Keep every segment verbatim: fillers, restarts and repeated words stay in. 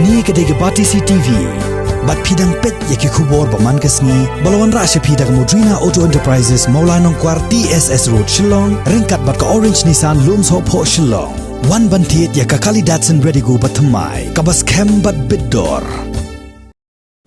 Kane ka dei ka Batesi T V. Bad phi dang peit ïa ki khubor ba man ka sngi ba la wanrah sha phi da ka Modrina Auto Enterprises, Mawlai Nongkwar, T S S Road, Shillong, ryngkat bad ka Orange Nissan, Lumsohphoh, Shillong. Wan ban thied ïa ka Kali Datsun Redigo ba thymmai, kaba skhem bad bit dor.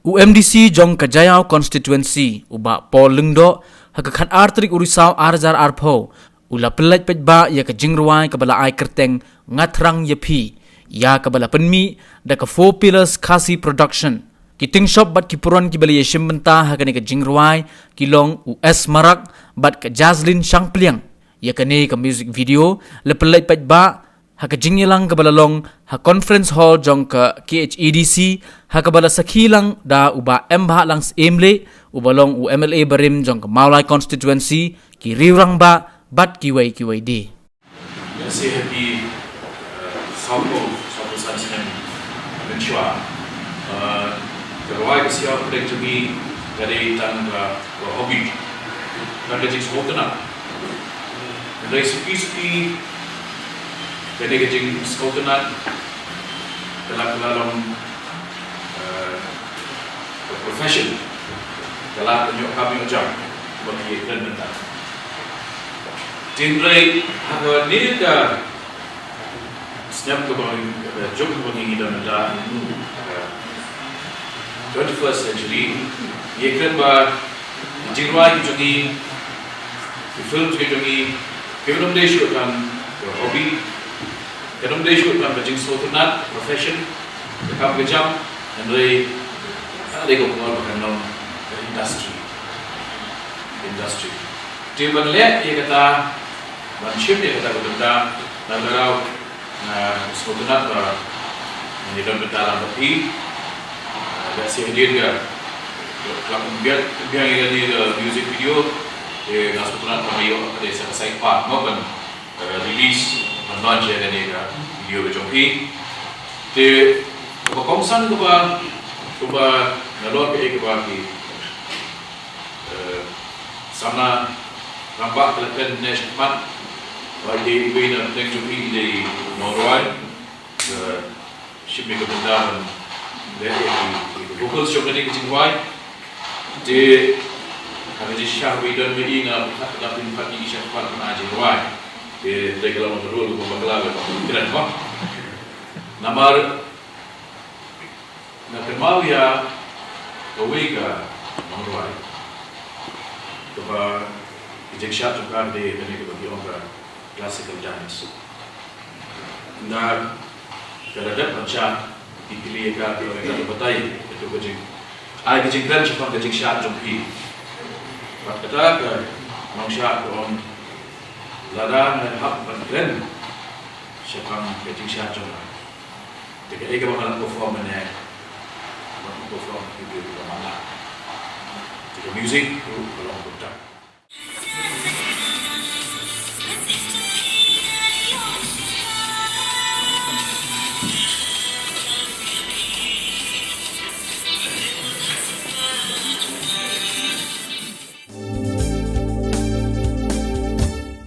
U M D C jong ka Jaïaw Constituency, u Bah Paul Lyngdoh, ha ka khatar tarik u Risaw ar hajar arphew, u la pynleit paidbah ïa ka jingrwai kaba la ai kyrteng Nga Thrang ïa Phi, ïa kaba la pynmih da ka Four Pillars Khasi Production. Ki tyngshop bad ki pynroi kiba la ïashim bynta ha kane ka jingrwai ki long u S Marak bad ka Jazlyn Shangpliang. Ïa kane ka music video la pynleit paidbah ha ka jingïalang kaba la long ha Conference Hall jong ka K H A D C, ha kaba la sakhi lang da u Bah M Bhahlang Syiemlieh, uba long u M L A barim jong ka Mawlai Constituency, ki riew rangbah bad kiwei kiwei de. Let's say happy, uh, sawphew, sawphew san snem mynshuwa. Uh, ka rwai ka siaw pdeng jong ngi ka dei tang ka, ka hobby, tang ka jingsngewtynnat. Hynrei suki suki kane ka jingsngewtynnat ka la, ka la long, eh, ka profession, ka la ka ñiuh kam ñiuh jam ba ki ïa kren mynta. Hynrei ha kane ka snem kaba, eh, jong kaba ngi don mynta, eh, twenty-first century, ngi ïa kren ba ki jingrwai ki jong ngi, ki film ki jong ngi, kim dei shuh tang ka hobby, kim dei shuh tang ka jingsngewtynnat, profession, ka kam ka jam, hynrei ka dei ka bor ba kan long ka industry. Industry. Te ban leh ïa kata, ban shim ïa kata ka bynta, na ka daw, na sngewtynnat ba ngi don bynta lang bad phi. Lehse hadien ka, ka la pynbiang, pynbiang ïa kane ka music video, te nga sngewtynnat ba nga ïoh ka dei sa ka side part mo ban, eh, release, ban launch ïa kane ka video ka jong phi. Te kaba kongsan kaba, kaba nalor kaei kaba ki, eh, samla rangbah ka la kren ne shakhmat, ba ïa iwei na pdeng jong phi i dei nongrwai. Ka shim ïa ka bynta ban leh ïa ki, ki vocals jong kane ka jingrwai. Te ha ka jingshisha ba i don ma i nga pynpaw, nga pynpaw ïa i shakhmat ban ai jingrwai. Te dei ka long ka rule kaba bakla kaba kren mo. Namar nga kynmaw ïa kawei ka nongrwai kaba ka jingshad jong ka ka dei kane kaba ki ong ka classical dance. Ynda ka la dep ban shad, ki kylli ïa ka, ki ong ïa ka, to batai ïa ka, to ka jing, ai ka jingkren shaphang ka jingshad jong phi. Bad kata ka nongshad ka ong, lada nga hap ban kren shaphang ka jingshad jong nga, te kaei kaba nga la perform mynne, nga la perform ki briew kiba manla. Te ka music ruh